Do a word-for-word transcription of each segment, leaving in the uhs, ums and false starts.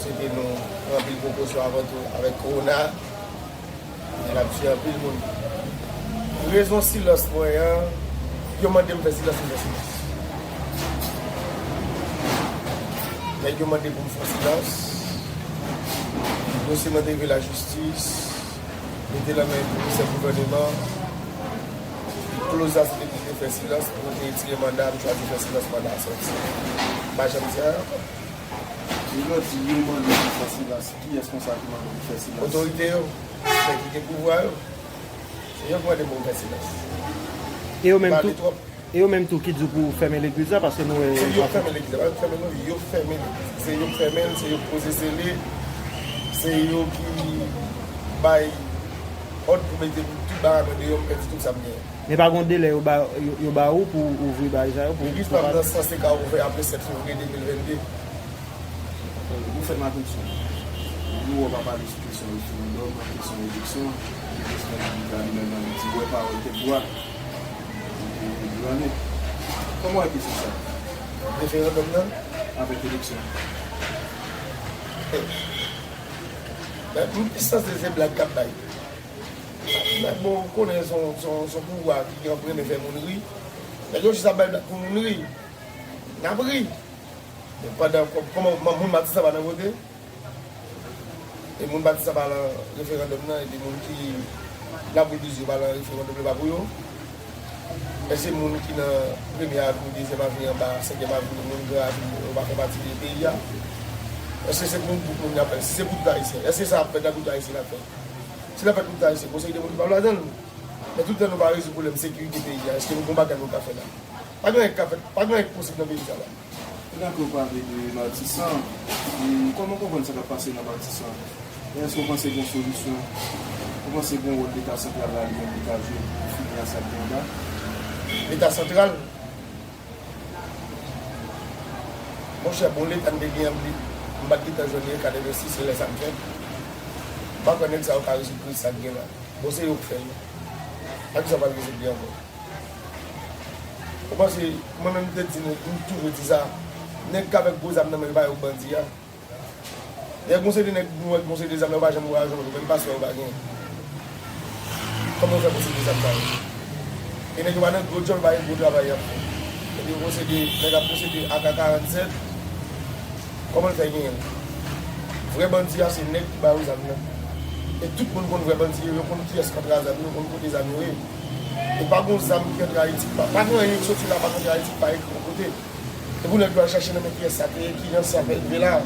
Swete nou pran anpil prekosyon avan tou avèk kowona. Men l ap tiye anpil moun. Rezon silans mwen an, yo mande m fè silans, m fè silans. Nèg yo mande pou m fè silans. Dosye mwen te rive lajistis, mete nan men komisè gouvèneman. Kloz la se te pou m te fè silans, pou m te retire manda, m chwazi fè silans, manda a sòti. M pa janm di anyen ankò. Lè w di yo mande pou fè silans, kiyès konsa ki mande pou fè silans? Otorite yo, nèg ki gen pouvwa yo. Se yo ki mande pou m fè silans. E yo menm tou, e yo menm tou ki di w pou w fèmen legliz la, paske nou wè. Se yo k fèmen legliz la, pa yo k fèmen non, yo fèmen legliz. Se yo k fèmen l, se yo k poze sele, se yo ki bay òd pou mete tout bagay mwen deyò, m pèdi tout sa m genyen. Men pa gen yon delè yo ba, yo, yo ba ou pou w ouvri bagay sa yo, pou, legliz pa m nan sanse ka ouvè apre sèt fevriye de mil vennde. Ou fè m atann sou. Nou wè w pa pale sou kesyon referandòm, kesyon eleksyon, ke prezidan repiblik la li menm li di wè pawòl tèt dwat. Li, li, li, li, kòman w wè kesyon sa? Referandòm nan? Avèk eleksyon. Men, m sanse se blag k ap bay. Nèg bon, ou konnen se yon, se yon, se yon pouvwa ki gen renmen fè moun ri. Nèg yo jis ap bay blag pou moun ri. N ap ri. Men pandan, kò-, kòman, moun Matisan pa nan vote? E moun Matisan pa nan referandòm nan, epi moun ki Labou Bizyo pa nan referandòm nan pa pou yo? Èske moun ki nan premye avni, dezyèm avni anba, senkyèm avni, moun Gran Ravin, yo pa fè pati de peyi a? Èske se pou yon gwoup moun y ap fè? Si se pou tout Ayisyen, èske sa ap fèt la pou tout Ayisyen l ap fèt? Si l ap fèt pou tout Ayisyen, gon seri de moun ki p ap ladan l. Men tout tan nou pa rezoud pwoblèm sekirite peyi a, èske nou gon bagay nou ka fè la? Pa gen anyen k ka fèt, pa gen anyen k posib nan peyi sa la. Pandan ke w pale de Matisan, e kòman w konprann sa k ap pase nan Matisan? E èske w panse gen yon solisyon? Ou panse gen yon wòl Leta santral la li menm li ka jwe pou fini a sa k gen anba? Leta santral? Monchè, bon Leta n te gen an, m pa t gentan jwenn li an katrevensis, se lè sa m fèt. M pa kwè nèg sa yo ka rezoud kriz sa k gen la. Bon, se yo k fè l. Ak sa w pral rezoud li ankò? Ou panse, mwen menm m te di nou, m toujou di sa, nèg k avèk gwo zam nan men yo pa yo k bandi a. Lè gon seri de nèg nou wè gon seri de zam nan yo pa janm wè yo janm wè, menm paswè yo pa gen. Kòman yo fè gon seri de zam sa yo? E nèg yo pa nan gwo djòb, yo pa gen gwo travay y ap fè. Epi yo posede, nèg ap posede A K karannsèt. Kòman l fè genyen l? Vrè bandi a se nèg ki ba yo zam nan. E tout moun konn vrè bandi yo, yo konn kiyès k antre a zam yo, yo konn kote zam yo ye. E pa gon zam ki antre Ayiti, pa, pa gen anyen ki soti la pa k antre Ayiti, pa ekri yon kote. E pou nèg yo al chache nan men kiyès sa te ye, ki jan sa fè rive la,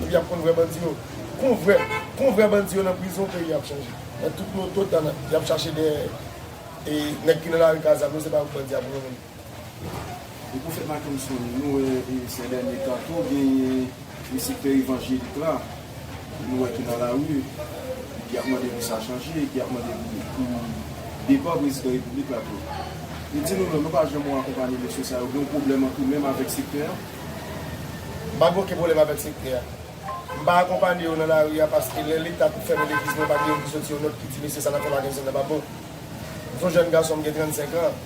epi y ap konn vrè bandi yo. Kon vrè, kon vrè bandi yo nan prizon, peyi a ap chanje. Men tout nou, tout tan y ap chache dèyè, e, nèg ki nan lari k a zam yo, se pa bandi a pou yo menm. E pwofèt Mackenson, nou wè, e, sè dènye tan tou, genyen e sektè evanjelik la, nou wè ki nan lari, ki ap mande pou sa chanje, ki ap mande pou, pou depa prezidan repiblik la tou. E di nou menm, nou pa janm wè akonpanye mesye sa yo, gen yon pwoblèm ant ou menm avèk sektè a? M pa gen okenn pwoblèm avèk sektè a. M pa akonpanye yo nan lari a paske lè Leta t fèmen legliz mwen, pa gen youn ki soti yon nòt ki di mesye sa n ap fè Mackenson nan pa bon. M se yon jèn gason, m gen trannsenk an.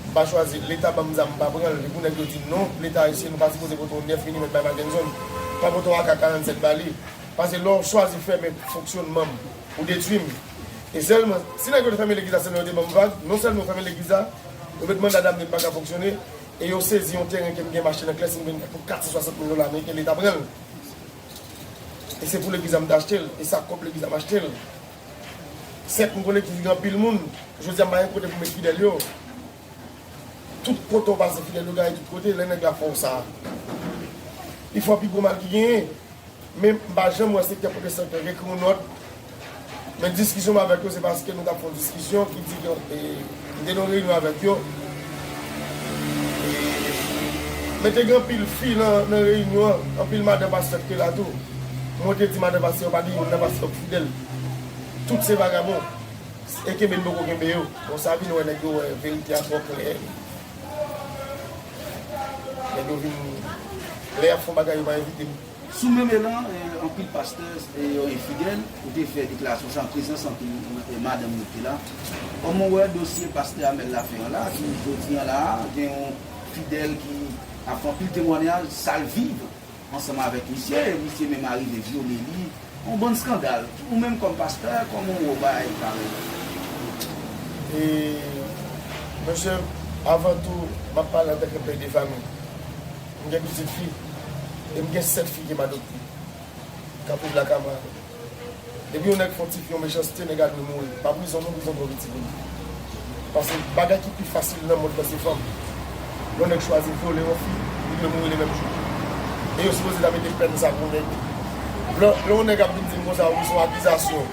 M pa chwazi, Leta ban m zam, m pa pran l. Li pou nèg yo di non, Leta ayisyen, nou pa sipoze pote yon nèf milimèt bay Mackenson. Pa pote yon A K karannsèt ba li. Paske lè w chwazi fèmen fonksyònman m, ou detwi m. E sèlman, si nèg yo te fèmen legliz la, sèlman yo te ban m vag, non sèlman yo fèmen legliz la, yo met manda damne m pa ka fonksyone, e yo sezi yon teren ke m gen m achte nan Klèsin vennkat pou kat san swasant mil dola ameriken, Leta pran l. E se pou legliz la m te achte l, e se ak kòb legliz la m achte l. Sèt, m konnen ki gen anpil moun. Jodi a, m pa gen kote pou met fidèl yo. Tout kote w pase, fidèl yo gaye tout kote, lè nèg la fè w sa. Li fè w pi gwo mal ki genyen. Men m pa janm wè sektè pwotestan k ekri yon nòt. Men diskisyon m avèk yo, se paske nou t ap fè yon diskisyon ki di ke, e, m te nan yon reyinyon avèk yo. E, men te gen anpil fi nan, nan reyinyon an, anpil madan pastè ki te la tou. Mwen te di madan pastè yo pa gen youn nan pastè yo k fidèl. Tout se vagabon. E kenbe n poko kenbe yo. Bon, sa vin wè nèg yo wè verite a twò klè. Nèg yo vin, lè y ap fè yon bagay, yo pa envite m. Sou menm elan, e, anpil pastè, e, yo enfidèl, ou te fè deklarasyon sa an prezans anpil, e, madanm nou ki te la. Kòman w wè dosye pastè Amel Laferrand la, ki jodi a la, gen yon fidèl ki ap fè anpil temwanyaj, sa l viv, ansanm avèk misye, e misye menm arive vyole li. Yon bann eskandal. Ou menm kòm pastè, kòman w wè bagay parèy? E, mesye, avan tou, m ap pale antanke pè de fanmi. M gen pitit fi, e m gen sèt fi ke m adopte, k ap viv lakay mwen avè m. Depi yon nèg fè yon ti fi yon mechanste, nèg la dwe mouri. Pa prizon non, prizon twò piti pou li. Paske bagay ki pi fasil nan mond lan se fanm. Lè yon nèg chwazi vyole yon fi, li dwe mouri le menm jou. E yo sipoze ta mete pèn sa pou nèg. Lè, lè yon nèg ap vin di m konsa, wi, se yon akizasyon.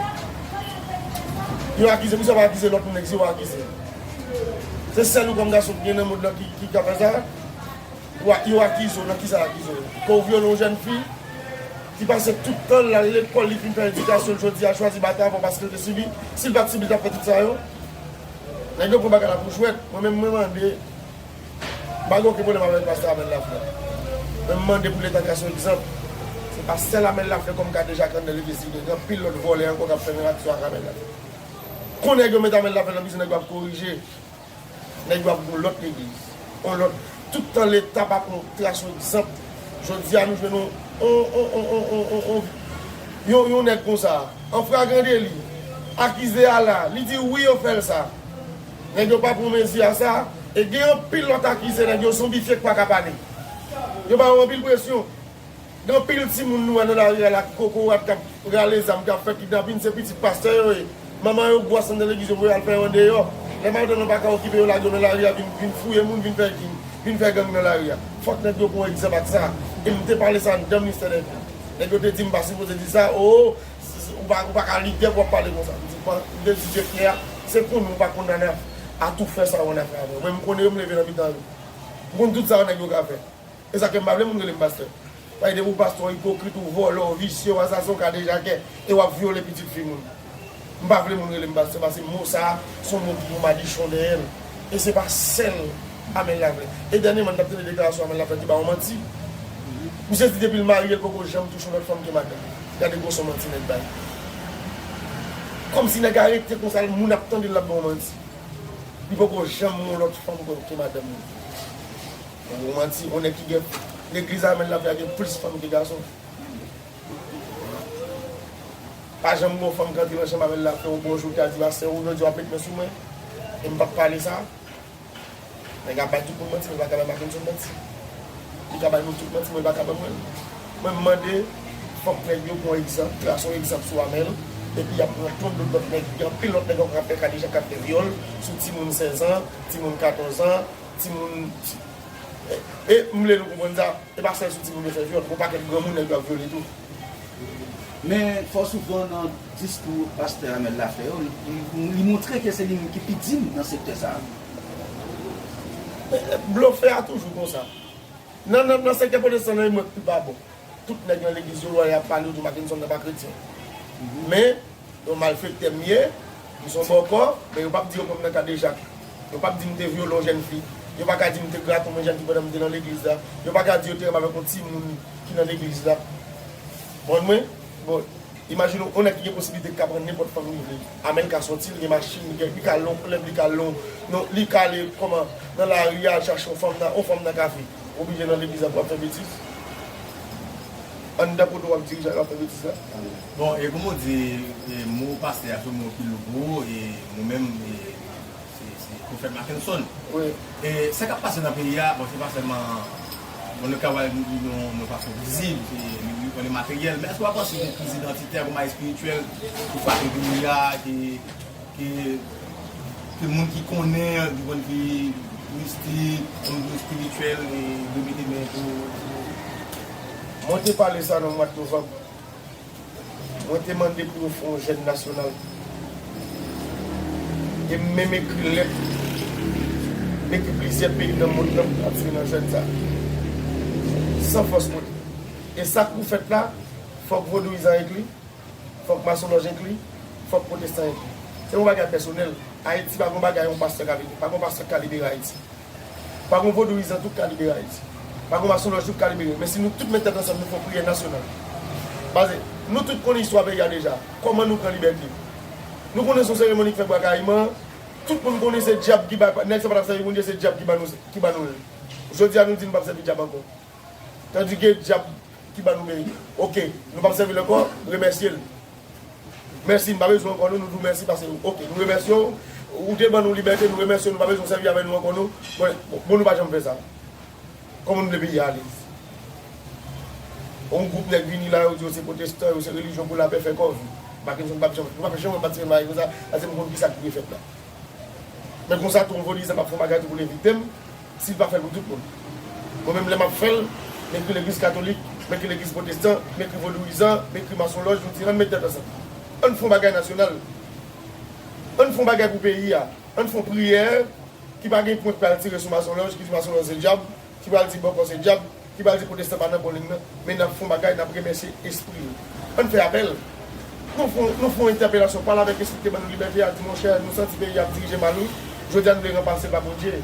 Yo akize, misye pa akize lòt moun, nèg se yo akize. Se sèl ou kòm gason ki gen nan mond lan ki, ki ka fè sa? Yo akize w, nan kisa yo akize w? Ke w vyole yon jèn fi ki pase tout tan l al lekòl, li fin fè edikasyon l, jodi a chwazi batay avè w paske l te sibi. Si l pa t sibi, li t ap fè tout sa yo. Nèg yo pran bagay la pou jwèt. Mwen menm, mwen mande, m pa gen okenn pwoblèm avèk pastè Amel Laflè. Men m mande pou Leta trase yon egzanp. Se pa sèl Amel Laflè kòm kadejak anndan legliz li gen, gen anpil lòt vòlè ankò k ap fè menm aksyon ak Amel Laflè. Kon nèg yo met Amel Laflè nan prizon, nèg yo ap korije. Nèg yo ap gen yon lòt legliz. Yon lòt. Tout tan Leta pa pran trase yon egzanp. Jodi a nou jwenn yon, yon, yon, yon, yon, yon, yon, yon, yon nèg konsa. An fragran deli. Akize a la. Li di wi yo fè l sa. Nèg yo pa pran mezi a sa. E gen anpil lòt akize nèg yo zonbifye k pa ka pale. Yo ba yo anpil presyon. Gen anpil timoun nou wè nan lari a la, kokorat k ap rale zam, k ap fè kidnapin, se pitit pastè yo ye. Manman yo bwase anndan legliz yo voye al fè yo andeyò. Lè madanm nan pa ka okipe yo, lage yo nan lari a, vin, vin fouye moun, vin fè, vin fè gang nan lari a. Fòk nèg yo pran egzanp ak sa. E m te pale sa anndan ministè dènye. Nèg yo te di m pa sipoze di sa, o, ou pa, ou pa ka lidè pou w ap pale konsa. M di, m te di Dye klè, se konnen ou pa kondane a, a tou fè sa yo ann afè avè w. Mwen m konnen yo, m leve nan mitan yo. M konn tout sa yo nèg yo ka fè. E sa k fè m pa vle moun rele m pastè. Paske depi w pastè, w ipokrit, ou vòlè, w visye, w asasen, w kadejakè, e w ap vyole pitit fi moun. M pa vle moun rele m pastè, paske mo sa a, se yon mo ki gen madichon dèyè l. E se pa sèl Amel Laflè. E dènyèman, m t ap tande deklarasyon Amel Laflè ki ba yon manti. Misye di depi l marye, l poko janm touche yon lòt fanm ke madanm. Gade gwosè manti nèg bay. Kòmsi nèg arete konsa, moun ap tande l, l ap ba yon manti. Li poko janm yon lòt fanm ke madanm li. Ou manti, yon nèg ki gen legliz Amel Laflè a gen plis fanm ke gason. Pa janm gen yon fanm ki antre nan chanm Amel Laflè yon bon jou ki al di pastè, ou jodi w ap met men sou mwen. E m p ap pale sa. Nèg ap bay tout moun manti, men l pa ka bay Mackenson manti. Li ka bay nou tout manti, men l pa ka ban mwen l. Mwen m mande, fòk nèg yo pran egzanp, trase yon egzanp sou Amel, epi y ap pran tout lòt lòt nèg. Gen anpil lòt nèg ankò k ap fè kadejak, k ap fè vyòl sou timoun sèz an, timoun katòz an, timoun. E, e m vle nou konprann sa, e pa sèl sou timoun yo fè vyòl, gon pakèt granmoun nèg yo ap vyole tou. Men, fò souvan nan diskou pastè Amel Laflè yo, li, li, li montre ke se li menm ki pi dim nan sektè sa a. Blofè a toujou konsa. Nan, nan, nan sektè pwotestan nan, e mwen k pi pa bon. Tout nèg nan legliz yo, lè y ap pale, yo di Mackenson nan pa kretyen. Men, yon malfektè m ye, m se yon bòkò, men yo p ap di yo pran m nan kadejak. Yo p ap di m te vyole yon jèn fi. Yo pa ka di m te grate yon jèn fi pandan m te nan legliz la. Yo pa ka di yo te renmen avèk yon timoun ki nan legliz la. Konprann mwen? Bon, imajine w, yon nèg ki gen posiblite ki ka pran nenpòt fanm li vle. Amel ka soti, li gen machin, li gen, li ka al nan yon klèb, li ka al nan, non, li ka ale, kòman, nan lari a, al chache yon fanm nan, yon fanm nan kafe. Ou oblije nan legliz la pou w ap fè betiz. Anndan kote w ap dirije a, w ap fè betiz la. Bon, e kòm ou di, e, mo pastè a se mo ki lou pou ou, e nou menm, e, se, se pwofèt Mackenson. Wi. E sa k ap pase nan peyi a, bon, se pa sèlman, bon, nou ka wè yon, yon fason vizib, se yon, yon, yon materyèl, men èske w pa panse gen kriz idantitè, kòman espirityèl, ki frape peyi a, ki, ki, ki moun ki konnen, ki konn ki mistik, moun ki espirityèl, e dwe mete men pou, pou Mwen te pale sa nan mwa novanm. Mwen te mande pou yo fè yon jèn nasyonal. E m menm ekri lèt, m ekri plizyè peyi nan mond lan pou m atire nan jèn sa. San fòs kote. E sa k pou fèt la, fòk vodouyizan enkli, fòk masonlòj enkli, fòk pwotestan enkli. Se yon bagay pèsonèl. Ayiti pa gen yon bagay yon pastè ka vini. Pa gen yon pastè k ka libere Ayiti. Pa gen vodouyizan tout ka libere Ayiti. Pa gen masonlòj tout ka libere. Men si nou tout met tèt ansanm, nou fè yon priyè nasyonal. Paske nou tout konnen istwa peyi a deja. Kòman nou pran libète? Nou konnen se yon seremoni k fè bwa kayiman. Tout moun konnen se dyab ki bay, nèg sa pa t ap sèvi Bondye, se dyab ki ban nou, ki ban nou l. Jodi a nou di nou p ap sèvi dyab ankò. Tandike dyab ki ban nou peyi. Oke, nou p ap sèvi l ankò, remèsye l. Mèsi, nou pa bezwen ankò nou, nou di w mèsi paske, oke, nou remèsye w, ou te ban nou libète, nou remèsye w, nou pa bezwen w sèvi avè nou ankò nou. Bon, bon, bon, nou pa janm fè sa. Kòman nou vle peyi a ale? Yon gwoup nèg vini la, yo di yo se pwotestan, yo se relijyon pou lapè, fè kòve. Mackenson p ap janm, nou p ap janm patisipe nan bagay konsa, paske m konn kisa ki dwe fèt la. Men konsa tou, yon vodizan p ap fè yon bagay tou pou l evite m, si l pa fè l pou tout moun. Mwen menm, lè m ap fè l, m ekri legliz katolik, m ekri legliz pwotestan, m ekri vodouyizan, m ekri masonlòj, nou di ann met tèt ansanm. Ann fè yon bagay nasyonal. Ann fè yon bagay pou peyi a. Ann fè yon priyè ki pa gen pwen k pral tire sou masonlòj, ki di masonlòj se dyab, ki pral di bòkò se dyab, ki pral di pwotestan pa nan bon liy nan, men n ap fè yon bagay, n ap remèsye espri yo. Ann fè apèl. Nou fè, nou fè yon entèpelasyon, pale avèk espri ki te ban nou libète a, di, monchè, nou santi peyi a ap dirije mal, wi. Jodi a, nou vle ranpase l pa Bondye.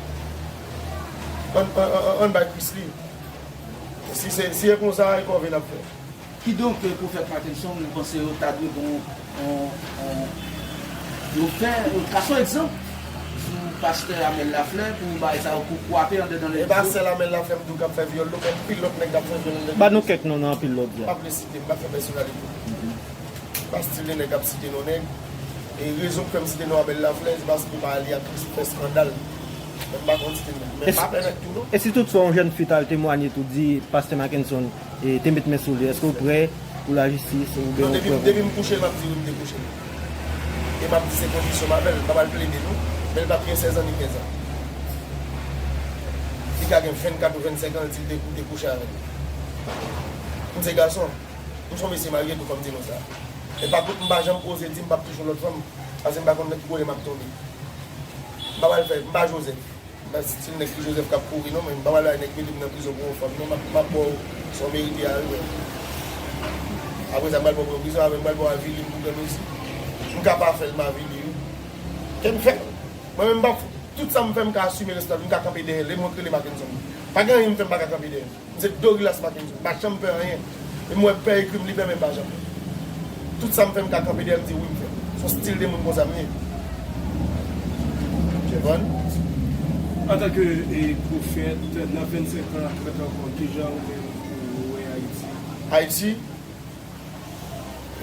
Ann, ann, ann, ann, ann bay Kris li. Si se, si e konsa, e kòve n ap fè. Kidonk, Pwofèt Mackenson, nou panse yo ta dwe gon, on, on, yo fè, yo trase yon egzanp sou pastè Amel Laflè pou bagay sa yo kou kwape andedan legliz yo. E pa sèl Amel Laflè m di w k ap fè vyòl, non, men anpil lòt nèg k ap fè vyòl nan legliz. Ba nou kèk non nan anpil lòt, ya. M pa vle site, m pa fè pèsonalite. M pa stil de nèg k ap site non nèg. E rezon k fè m site non Amel Laflè, se paske pa li ak Kris pou fè eskandal. Men m pa konn stil nèg. Men m pa pè nèg tou, non. E si toutfwa yon jèn fi t al temwanye tou di pastè Mackenson e te met men sou li, èske w prè pou lajistis oubyen... Non, depi, depi m kouche l, m ap di wi, m te kouche l. E m ap di se kondisyon m avè l, m pa pral plede non. Men l p ap gen sèz an ni kenz an. Li ka gen vennkat ou vennsenk an, l di l te, m te kouche avè l. M se gason. M se yon mesye marye tou, fò m di nou sa. E pa kont m pa janm oze di m p ap touche yon lòt fanm, paske m pa konn nan ki kote m ap tonbe. M pa pral fè, m pa Jozèf. M pa stil nèg ki Jozèf k ap kouri non, men m pa pral bay nèg mete m nan prizon pou yon fanm non, m ap, m ap ba w sa w merite a wi, men. Apre sa, m pral ba w pran prizon avè m, m pral ba w avili m pou granmesi. M ka pa fè l, m avili wi. Kè m fè l. Mwen menm, m pa fout. Tout sa m fè, m ka asime responsab li, m ka kanpe dèyè l, e mwen k rele Mackenson. Pa gen anyen m fè, m pa ka kanpe dèyè l. M se Dorilas Mackenson, m pa janm pè anyen. E m wè pè ekri m, li pè, men m pa janm pè. Tout sa m fè, m ka kanpe dèyè l, m di wi m fè. Se yon stil de moun konsa m ye. Ou konprann? Antanke, e, pwofèt, nan vennsenk an, trant an ankò, kijan ou menm ou wè Ayiti? Ayiti?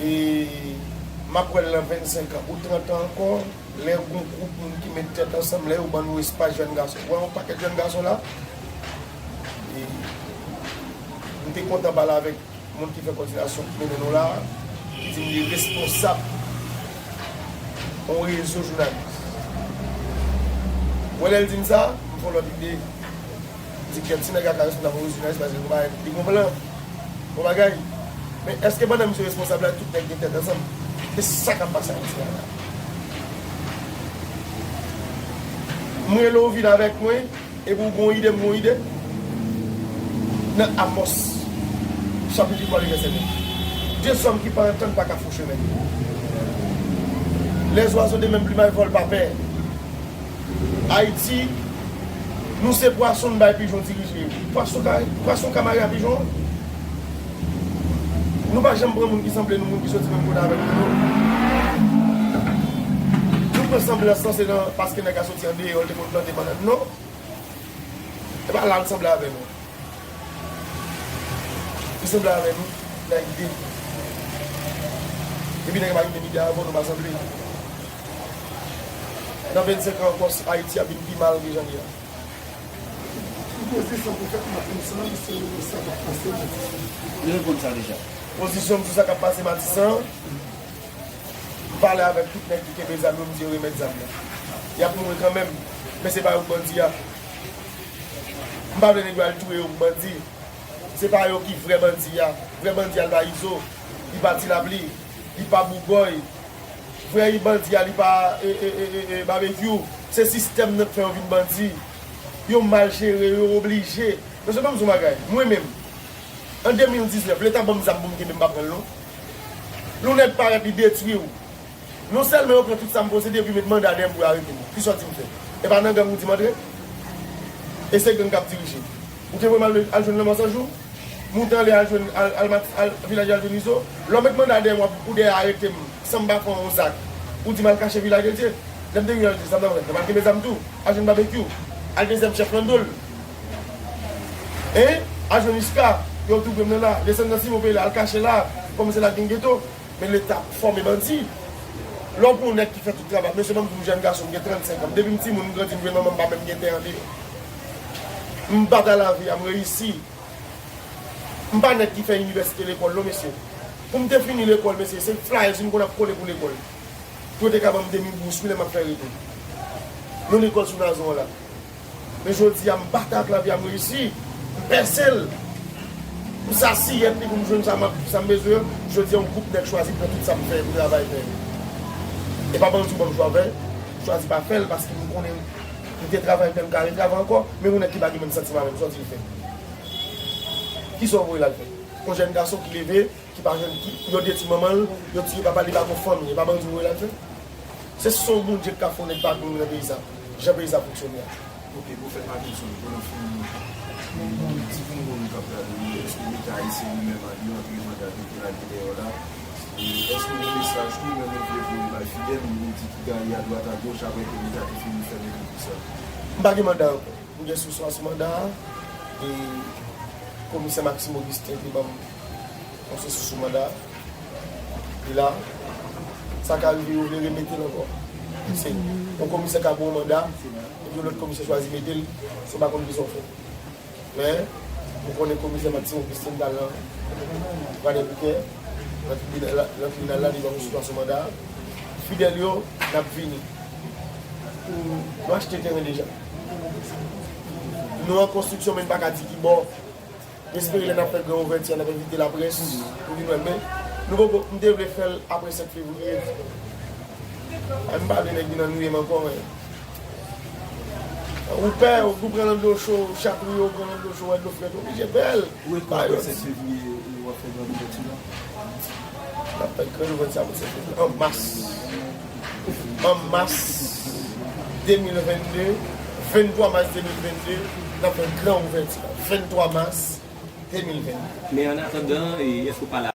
E m ap wè l nan vennsenk an ou trant an ankò, lè gon gwoup moun ki met tèt ansanm, lè yo ban nou espas jèn gason. Ou wè yon pakèt jèn gason la, e m te kontan pale avèk moun ki fè kòdinasyon ki mennen nou la a, ki di m li responsab yon rezo jounalis. Ou wè lè l di m sa, m fè yon lòt ide. M di kèt, si nèg la ka responsab yon rezo jounalis, paske li gon bagay, li gon plan. Bon bagay. Men èske pandan misye responsab la, tout nèg gen tèt ansanm? Se sa k ap pase Ayiti a la. M rele w vin avèk mwen, epi w gon ide, m gon ide. Nan Amòs, chapit uit, vèsè nèf. De zòm ki pa antann pa ka fè chemen. Les oiseaux de même plumage volent pas peur. Ayiti, nou se pwason n bay pijon dirije yo. Pwason ka, pwason ka mare a pijon an. Nou pa janm pran moun ki sanble nou, moun ki soti menm kote avèk nou, non. Nou pran sanblans lan, se nan, paske nèg la soti andeyò, l te konn plante bannann, non. E pa la l sanble avè nou. Li sanble avè nou nan ide. Depi nèg la pa gen menm ide avè w, nou pa sanble. Nan vennsenk an ankò, Ayiti ap vin pi mal ke jan l ye a. Pozisyon pwofèt Mackenson se sa k ap pase Matisan. Li reponn sa deja. Pozisyon m sou sa k ap pase Matisan, m pale avèk tout nèg ki kenbe zam yo, m di yo remèt zam nan. Y ap mouri kanmenm, men se pa yo k bandi a. M pa vle nèg yo al touye yo pou bandi. Se pa yo ki vrè bandi a. Vrè bandi a, li pa Izo, li pa Ti Lapli, li pa Bougòy. Vrè bandi a, li pa, e, e, e, e, e, Babekyou. Se sistèm nan k fè yo vin bandi. Yo mal jere, yo oblije. Mesye, ban m di w yon bagay. Mwen menm, an de mil diznèf, Leta ban m zam pou m kenbe, m pa pran l non. Lè yon nèg parèt, li detwi w. Non sèlman yo pran tout sa m posede, epi met manda dèyè m pou yo arete m. Kisa w di m fè? E pa nan gang ou di m antre? E se gang k ap dirije. Ou te voye m al, al jwenn Lanmò San Jou? M ou te anle al jwenn, al, al, al vilaj al jwenn Izo? Lè w met manda dèyè m, w ap, ou dèyè arete m, san m pa fè yon zak. Ou di m al kache Vilaj de Dye. Lè m te vin Vilaj de Dye, sa m t ap fè? M al kenbe zam tou. Al jwenn Babekyou. Al dezyèm chèf Landol. Hein? Al jwenn Iska. Yo tou grenn nan la. Desann nan Simon Pele, al kache la. Kòm se la k gen geto. Men Leta fòme bandi. Lè w pran yon nèg ki fè tout travay, mesye, ban m di w, jèn gason, m gen trannsenk an. Depi m timoun, m grandi, m jwenn manman m pa menm gen tè an deyò. M batay lavi a, m reyisi. M pa nèg ki fè inivèsite lekòl, non, mesye. Pou m te fini lekòl, mesye, se flyers m konn ap kole pou lekòl. Pou yo te ka ban m de mil bous, wi, lè m ap fè retou. Nan lekòl sou Nazon an la. Men jodi a, m batay ak lavi a, m reyisi. M pèse l. M sasiyèt li pou m jwenn sa m ap, sa m bezwen an. Jodi a, yon gwoup nèg chwazi pran tout sa m fè pou travay fè. E pa bandi w ban m chwa fè. M chwazi pa fè l paske m konnen m te travay fè, m ka retravay ankò. Men yon nèg ki pa gen menm santiman avè m, sa w di l fè? Kisa w voye l al fè? Yon jèn gason ki leve, ki pa jwenn, ki, yo detwi manman l, yo tiye papa l, li pa gon fanmi, e pa bandi w voye l al fè? Se sèl Bondye k ka fè yon nèg pa grenn nan peyi sa, jan peyi sa fonksyone a. Ok, pwofèt Mackenson, pou nou fini, pou ti moun k ap gade nou, èske Leta ayisyen li menm li antre manda depi lane dèyè la? E èske gen mesaj tou menm ou vle voye bay Fidèl, ou di ki gaye adwat agoch apre ke Leta te fin fèmen tout sa? M pa gen manda ankò. M gen sou swa sou manda a. E komisè Maxime Augustin te ban m yon sesi sou manda a. Li la. Sa ka rive yo vle remete l ankò. Se yon komisè ka ba w manda, epi yon lòt komisè chwazi mete l, sa w pa konn kisa w fè. Men, m konnen komisè Maxime Augustin t al nan Kwadèboukè, nan tribinal la, nan tribinal la, li ban m yon sitiyasyon manda. Fidèl yo, n ap vini. Nou achte teren deja. Nou an konstriksyon, men n pa ka di ki bò. M espere lè n ap fè gran ouvèti a, n ap envite laprès pou vin wè l. Men, nou poko, m te vle fè l apre senk fevriye. Ay, m pa vle nèg vin annuiye m ankò, men. Ou pè, ou pran nan dlo cho, chatouye, ou pran nan dlo cho, wè dlo frèt, ou oblije pè l. Ou wè kòman senk fevriye, ou ap fè gran ouvèti la? N ap fè gran ouvèti a pou senk fevriye. An mas. An mas de mil vennde, venntwa mas de mil vennde, n ap fè gran ouvèti la. Venntwa mas de mil vennde. Men annatandan, e, èske w pale